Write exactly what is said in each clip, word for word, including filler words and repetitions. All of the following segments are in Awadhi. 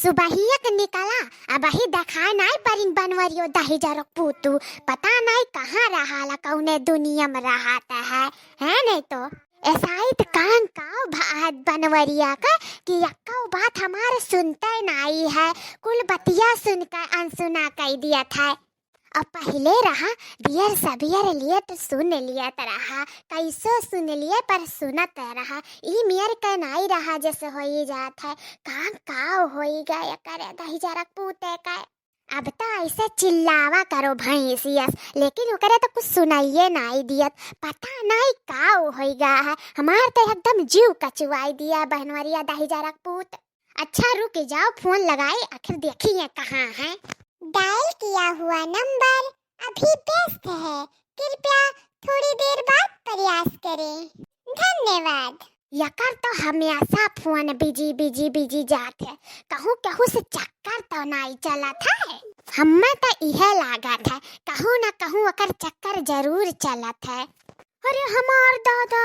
सुबहिया के निकला, अबही देखाए नाई परिन बनवरियो दहिजरक पूतू, पता नाई कहाँ रहाला, कौने दुनिया में रहत है, है नहीं तो। ऐसाइत कान काव भात बनवरिया का कि यक्कौ बात हमार सुनते नाई है, कुल बतिया सुन के अनसुना कई दियत है। अब पहिले रहा, बियर सबियर लियत सुन लियत रहा, कैसो सुन लिए पर सुनत रहा। ई मियर के नाई रहा जैसे होई जात है, काम काव होई गए करे दहिजरक पूते का। अब तो ऐसे चिल्लावा करो भैंसियस, लेकिन ओकरे तो कुछ सुनाइए नाई दियत। पता नाई काव होई गा है, हमार तो एकदम जीव कचुआई दिया बनवरिया दहिजरक पूत। अच्छा रुक जाओ, फोन लगाए, आखिर देखिए कहाँ है। डायल किया हुआ नंबर अभी व्यस्त है, कृपया थोड़ी देर बाद प्रयास करें। धन्यवाद। यकर तो हमेशा फोन बिजी, बिजी, बिजी जात है। कहूँ, कहूँ से चक्कर तो नाई चलत है। हमें तो इहे लागत है, कहूँ न कहूँ ओकर चक्कर जरूर चलत है। अरे हमार दादा,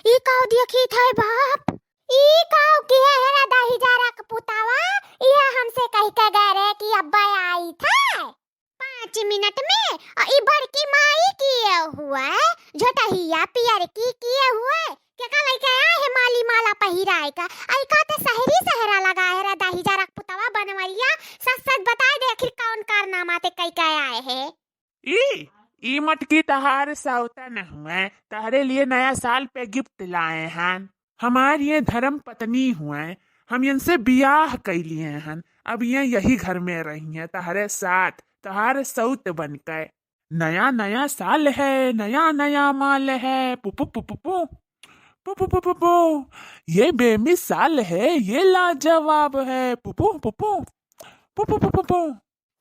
ई काव देखी थे बाप? ई काव किहे है रे दहिजरक पुतावा? इहे हमसे कहि के गए रहे कि अब्बा आई थे पाँच मिनट में, अ ई बड़की माई किहे हुए, झोटहिया पियरकी किहे हुए, केका लइके आए है माली माला पहिराए का? अइका ते सहरी सहरा लगाए रे दहिजरक पुतावा बनवरिया, सच सच बताए दे आखिर कौन कारनामा ते कइ के आए है? ई, ई मटकी तहार सौतन हुए, तहरे लिए नया साल पे गिफ्ट लाए हन। हमार ये धर्म पत्नी हुए, हम इनसे बियाह कइ लिए हन, अब ये यही घर में रही हैं तहरे साथ, तहार सौत बन के। नया नया साल है, नया नया माल है, पुपु पुपु पु। पुपु पुपु पु। ये बेमिसाल है, ये लाजवाब है, पुपु पुपु। पुपु पुपु पु।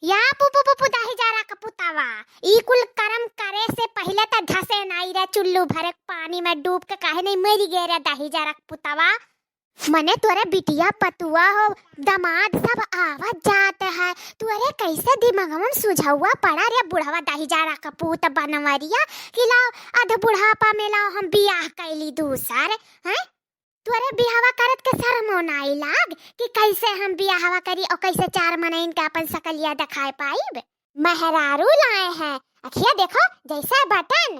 या पुपु पुपु दहिजरक पुतावा, ई कुल करम करे से पहिले त धसे नाई रे चुल्लू भरे पानी में डूब के काहे नहीं मरी गए रे दहिजरक पुतावा? मने तोरे बिटिया पतुआ हो, दामाद सब आवत जात है, तोरे कैसे दिमागवा में सुझौआ पड़ा रे बुढ़वा दहिजरक पूत बनवरिया कि लाओ अध बुढ़ापा में लाओ हम बियाह कैली दूसर, हैं? तोरे बियाहवा करत के शर्मो नाई लाग कि कैसे हम बियाहवा करी और कैसे चार मनइन के अपन सकलिया देखाए पाइब? मेहरारू लाए हैं, अखिया देखो जैसे बटन।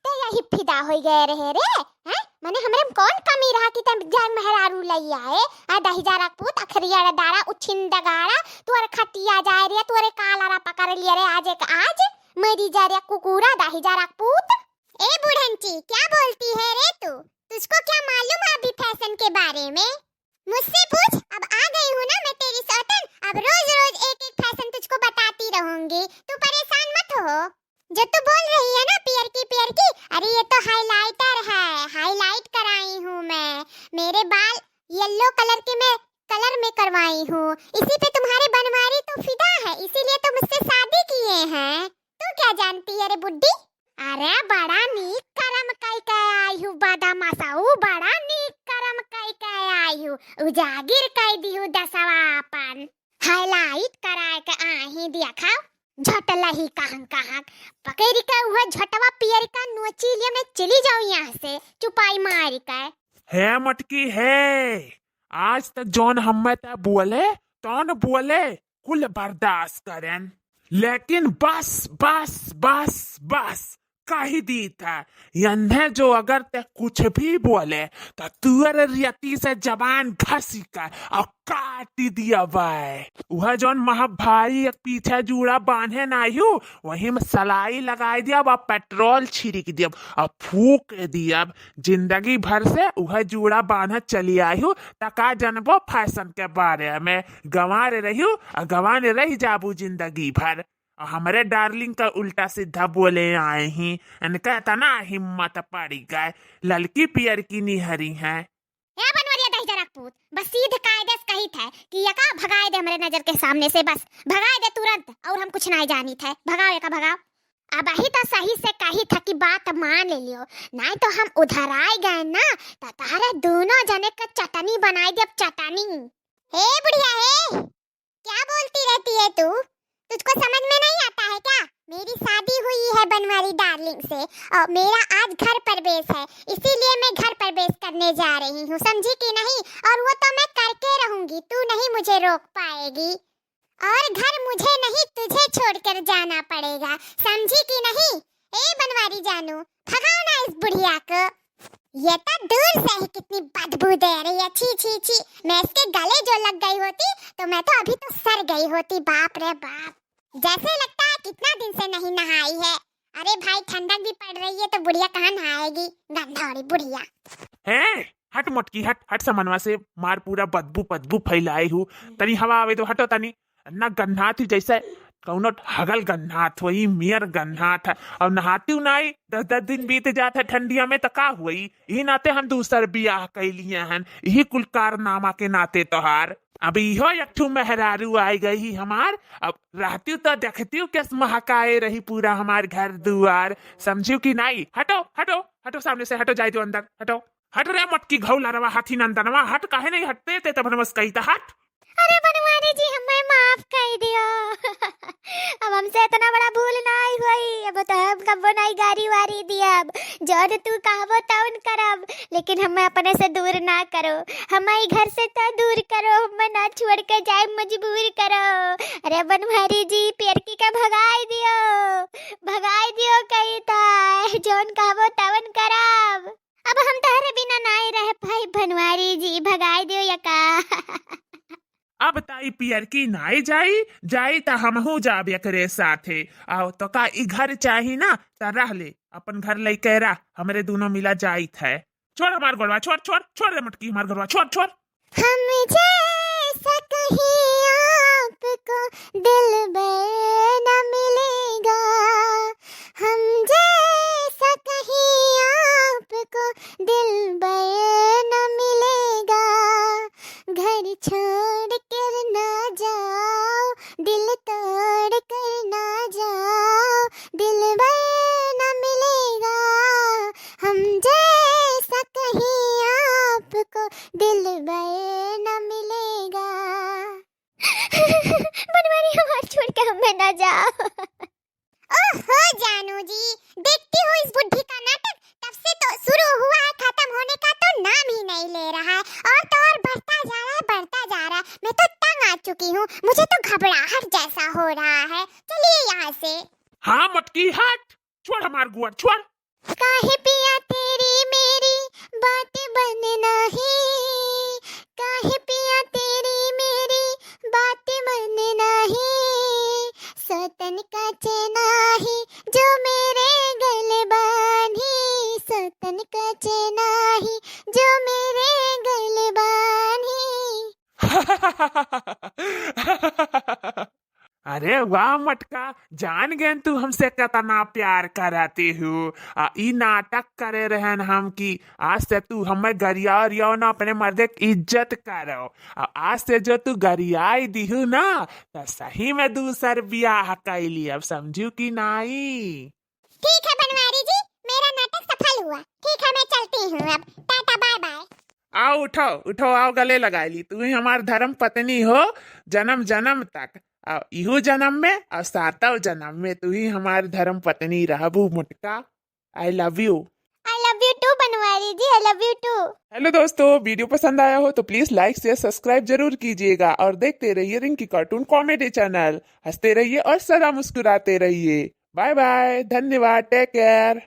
ते यही फिदा होई गए रहे रे, हैं? मने हमरे में कौन कमी रहा कि तम जान मेहरारू लई आए? आ दहिजरक पूत अखरिया दारा उछिन दगाड़ा, तोर खटिया जाए रे, तोरे कालरा पकड़ लिए रे, आज एक आज मरी जा रे कुकुरा दहिजरक पूत। ए बुढ़ंची, क्या बोलती है रे तू? तुझको क्या मालूम है अभी फैशन के बारे में? मुझसे पूछ, अब आ गई हूँ ना मैं तेरी सौतन, अब रोज रोज एक एक फैशन तुझको बताती रहूंगी, तू परेशान मत हो। जो तू बोल रही है ना पियरकी पियरकी, अरे ये तो हाइलाइटर है, हाइलाइट कराई हूँ मैं, मेरे बाल येलो कलर के मैं कलर में करवाई हूँ, इसी पे तुम्हारे बनवारी तो फिदा है, इसीलिए तो मुझसे शादी किए हैं। तू क्या जानती है रे बुड्ढी? अरे बड़ा नीक करम कई के आई हूँ बदमाशऊ, बड़ा नीक करम कई के आई हूँ, उजागिर कई दी हूँ दसवा अपन। हाईलाइट कराए के आही देखा, झटलही कहन कहन, पकड़ के उहे झटवा पियर का नोची लिए मैं चली जाऊँ यहाँ से, चुपाई मार के। हे मटकी हे, आज तक जौन हम्मे ते बोले, तौन बोले, कुल बर्दाश्त करेन, लेकिन बस, बस, बस, बस, कही दी था, यन्हे जो अगर ते कुछ भी बोले, तो तुअर रियती से जबान घसी का और काटी दिया बाय। वह जौन महा भाई एक पीछे जूड़ा बांधे नायू, वही में सलाई लगाई दिया, वह पेट्रोल छिड़क दिया और फूक दिया। जिंदगी भर से उहे जूड़ा बांधत चली आयु, त का जनबो फैशन के बारे में। गंवार रह्यू आ गंवार रह जाबू जिंदगी भर। आ हमरे डार्लिंग का उल्टा सीधा बोले आए ही, इनका इतना हिम्मत पड़ी गए, ललकी पियर की निहरी हैं। ए बनवरिया दहिजरा पूत, बस सीध कायदे से कही थे कि यका भगाए दे हमरे नजर के सामने से, बस भगाए दे तुरंत, और हम कुछ नहीं जानी थे। भगाओ यका, भगाओ। अबही तो सही से कही था कि बात मान ले लियो, नहीं तो हम उधर आए गए ना, तो तारे दोनों जने के चटनी बनाई दे, अब चटनी। हे बुढ़िया हे, क्या बोलती रहती है तू? तुझको समझ में नहीं आता है क्या? मेरी शादी हुई है बनवारी डार्लिंग से और मेरा आज घर प्रवेश है, इसीलिए मैं घर प्रवेश पेश करने जा रही हूँ, समझी कि नहीं? और वो तो मैं करके रहूंगी, तू नहीं मुझे रोक पाएगी। और घर मुझे नहीं, तुझे छोड़कर जाना पड़ेगा, समझी कि नहीं? ए बनवारी जानू, भगाओ ना इस बुढ़िया को। ये तो दूर से ही कितनी बदबू दे रही है, छी छी छी। मैं इसके गले जो लग गई होती तो मैं तो अभी तो सर गई होती, बाप रे बाप। जैसे लगता है कितना दिन से नहीं नहाई है। अरे भाई, ठंडक भी पड़ रही है तो बुढ़िया कहाँ नहाएगी, गंधौड़ी बुढ़िया। हैं? हट मोटकी, हट, हट समनवा से, मार पूरा बदबू बदबू फैलाए हूँ। तनी हवा आवे दो, हटो तनी। ना गन्हात ही जैसे कौनो हगल गन्हात हो, ई मियर गन्हात है। और नहाती हूँ नाई, दस दस दिन बीत जात है ठंडिया में, तो का हुई? यही नाते हम दूसर बियाह कैलिए हन, यही कुल कारनामा के नाते तोहार। अब इहो एक ठू मेहरारू आइ गई ही हमार। अब रहती तो देखती हूँ कैस महकाए रही पूरा हमार घर दुआर, समझियो कि नाई? हटो, हटो, हटो सामने से, हटो, जाए दो अंदर, हटो। हट रे मोटकी घौलरवा, हाथी नंदनवा, हट, काहे नहीं हटते ते? तब नमस कही था, हट। अरे बनवारी जी, हमें माफ कर दियो। अब हमसे इतना बड़ा भूल नाई होई, अब तो हम कबो नाई गारी वारी दियब। जौन तू कहबो तौन करब, लेकिन हमें अपने से दूर ना करो, हमें ई घर से तो दूर करो, हमें ना छोड़ के जाए, मजबूर करो। अरे बनवारी जी, पियरकी का भगाई दियो, भगाई दियो कही था, जौन कहबो तौन करब। अब हम तोहरे बिना नाई रह पाई बनवारी जी, भगाई दियो या का? अब ताई पियरकी नाई जाई, जाई त हमहू जाब एकरे साथे। आओ तो का ई घर चाही ना, त रह ले, अपन घर लइके रह, हमरे दोनों मिला जाइत है। छोड़ हमार गोड़वा, छोड़, छोड़, छोड़ रे मोटकी हमार गोड़वा, छोड़, छोड़। हम जैसा कहीं आपको दिलबर न मिलेगा, हम जैसा कहीं आपको दिलबर न मिलेगा। घर छोड़ कर ना जाओ, दिल तोड़ कर ना जाओ, दिलबर न मिलेगा। हम जैसा कहीं आपको दिलबर न मिलेगा। बनवारी, हमार छोड़ के हमें ना जाओ। ओहो जानू जी, देखती हूँ इस बुढ़ी का नाटक, तब से तो शुरू हुआ है, खत्म होने का तो नाम ही नहीं ले रहा है, और तो और बढ़ता जा रहा है, बढ़ता जा रहा है। मैं तो तंग आ चुकी हूँ, मुझे तो घबराहट जैसा हो रहा है। चलिए यहाँ से। हाँ मटकी, हट, छोड़ हमार गोड़, छोड़। काहे पिया तेरी मेरी बात बने नाही, काहे पिया तेरी मेरी बात बने नाही। सौतन का चैना ही जो मेरे गले बांधी, सौतन का चैना ही जो मेरे गले बांधी। अरे वाह मटका, जान गएन तू हमसे कितना प्यार करती हूँ। आ, ई नाटक करे रहन हम कि आज से तू हमें गरिया उरियाओ ना, अपने मर्दे की इज्जत करो। आ, आज से जो तू गरियाई दिहू ना, तो सही में दूसर बियाह कैली। अब समझू कि नाई? ठीक है बनवारी जी, मेरा नाटक सफल हुआ। ठीक है, मैं चलती हूँ अब। Tata, bye bye. आओ, उठाओ, उठाओ, आओ, गले लगाई ली। तू ही हमार धर्म पत्नी हो, जन्म जन्म तक। आ, इहू जन्म में और सातों जन्म में तू ही हमार धर्म पत्नी रहबू मोटका। I love you। I love you too Banwari ji, I love you too। Hello दोस्तों, वीडियो पसंद आया हो तो please like, share, subscribe जरूर कीजिएगा और देखते रहिए रिंकी कार्टून कॉमेडी चैनल। हंसते रहिए और सदा मुस्कुराते रहिए। बाय बाय, धन्यवाद, टेक केयर।